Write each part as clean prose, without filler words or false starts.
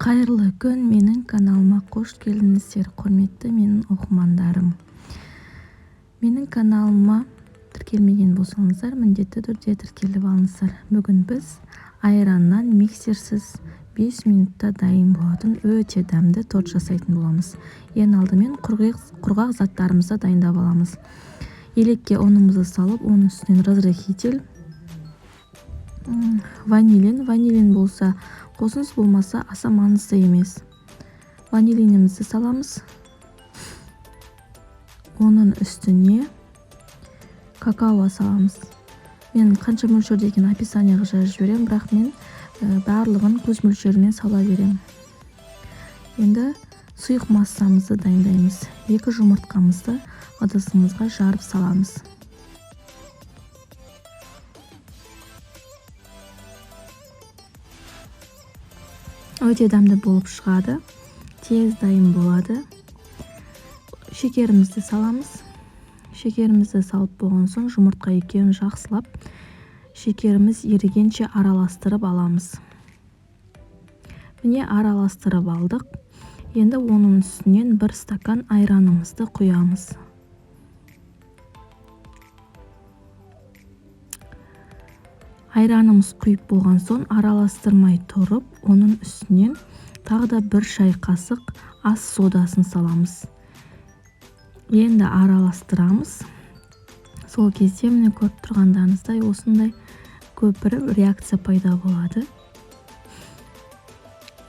Қайырлы күн, менің каналыма қош келдіңіздер, құрметті менің оқырмандарым. Менің каналыма тіркелмеген болсаңыздар, міндетті түрде тіркеліп алыңыздар. Бүгін біз айраннан миксерсіз 5 минутта дайын болатын өте дәмді торт жасайтын боламыз. Ең алдымен құрғақ заттарымызды дайындап аламыз. Елекке ұнымызды салып, оның үстінен разрыхитель, ванилин, ванилин болса қосыңыз, болмаса аса маңызды емес. Ванилинімізді саламыз. Оның үстіне какао саламыз. Мен қанша мөлшерде екенін описанияға жазып жіберемін, бірақ мен барлығын көз мөлшерімен сала беремін. Енді сұйық массамызды дайындаймыз. 2 жұмыртқамызды ыдысымызға жарып саламыз. Өте дәмді болып шығады, тез дайын болады. Шекерімізді саламыз. Шекерімізді салып болған соң жұмыртқа екеуін жақсылап шекеріміз ерігенше араластырып аламыз. Міне, араластырып алдық. Енді оның үстінен 1 стакан айранымызды құямыз. Айранымыз құйып болған соң араластырмай тұрып, оның үстінен тағы да 1 шай қасық ас содасын саламыз. Енді араластырамыз. Сол кезде міне көріп тұрғандарыңыздай осындай көпіріп реакция пайда болады.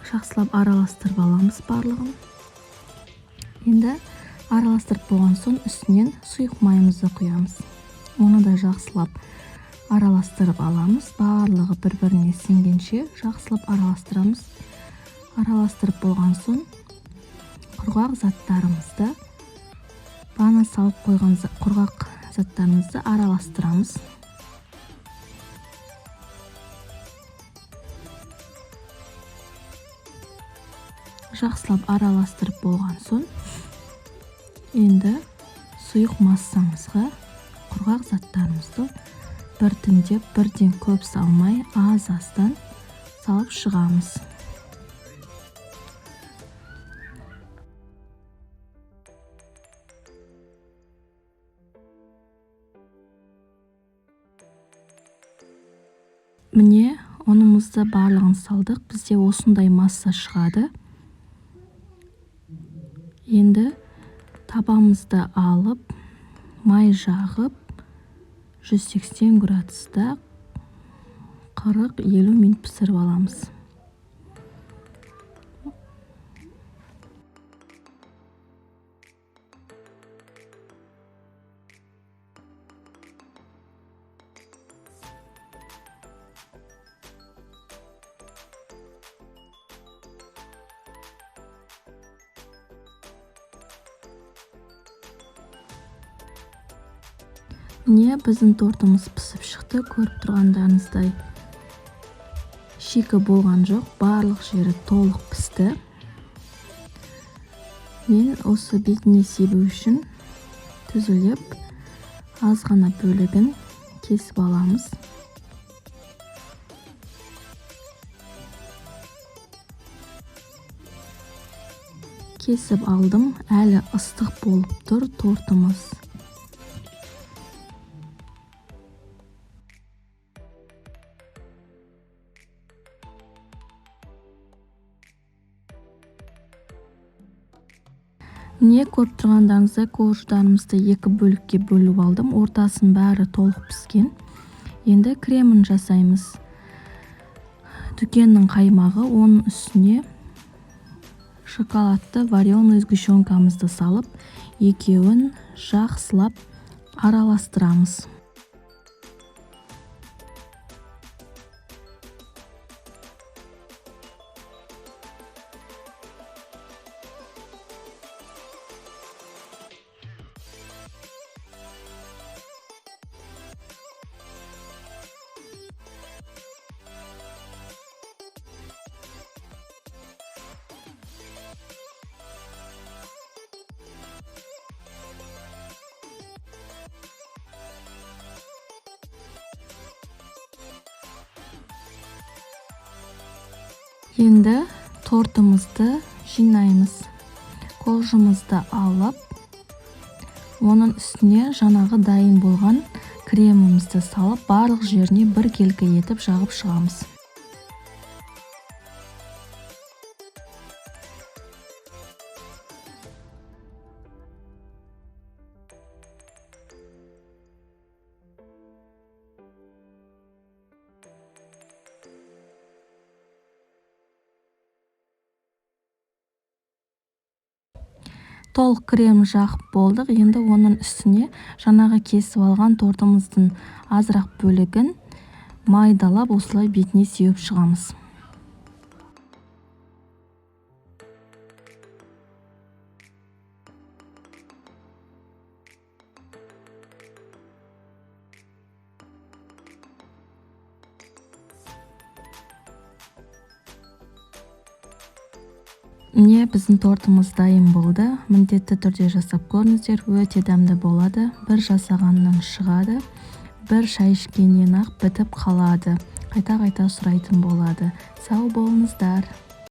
Жақсылап араластырып аламыз барлығын. Енді араластырып болған соң үстінен сұйық майымызды құямыз. Оны да жақсылап араластырып аламыз. Барлығы бір-біріне сіңгенше жақсылап араластырамыз. Араластырып болған соң құрғақ заттарымызды, бағана салып қойған құрғақ заттарымызды араластырамыз. Жақсылап араластырып болған соң енді сұйық массамызға құрғақ заттарымызды біртіндеп, бірден көп салмай, аз-аздан салып шығамыз. Міне, ұнымызды барлығын салдық. Бізде осындай масса шығады. Енді табамызды алып, май жағып, 180 градуста 40-50 минут пісіріп аламыз. Міне, біздің тортымыз пісіп шықты. Көріп тұрғандарыңыздай шикі болған жоқ, барлық жері толық пісті. Мен осы бетіне себу үшін түзілеп аз ғана бөлігін кесіп аламыз. Кесіп алдым, әлі ыстық болып тұр тортымыз. Міне, көріп тұрғандарыңыздай корждарымызды 2 бөлікке бөліп алдым. Ортасының бәрі толық піскен. Енді кремін жасаймыз. Дүкеннің қаймағы, оның үстіне шоколадты вареный сгущенкамызды салып, екеуін жақсылап араластырамыз. Енді Тортымызды жинаймыз. Коржымызды алып, оның үстіне жаңағы дайын болған кремімізді салып, барлық жеріне біркелкі етіп жағып шығамыз. Толық крем жағып болдық. Енді оның үстіне жаңағы кесіп алған тортымыздың азырақ бөлігін майдалап, осылай бетіне сеуіп шығамыз. Міне, біздің тортымыз дайын болды. Міндетті түрде жасап көріңіздер, өте дәмді болады. Бір жасағаннан шығады, бір шай ішкеннен ақ бітіп қалады. Қайта-қайта сұрайтын болады. Сау болыңыздар.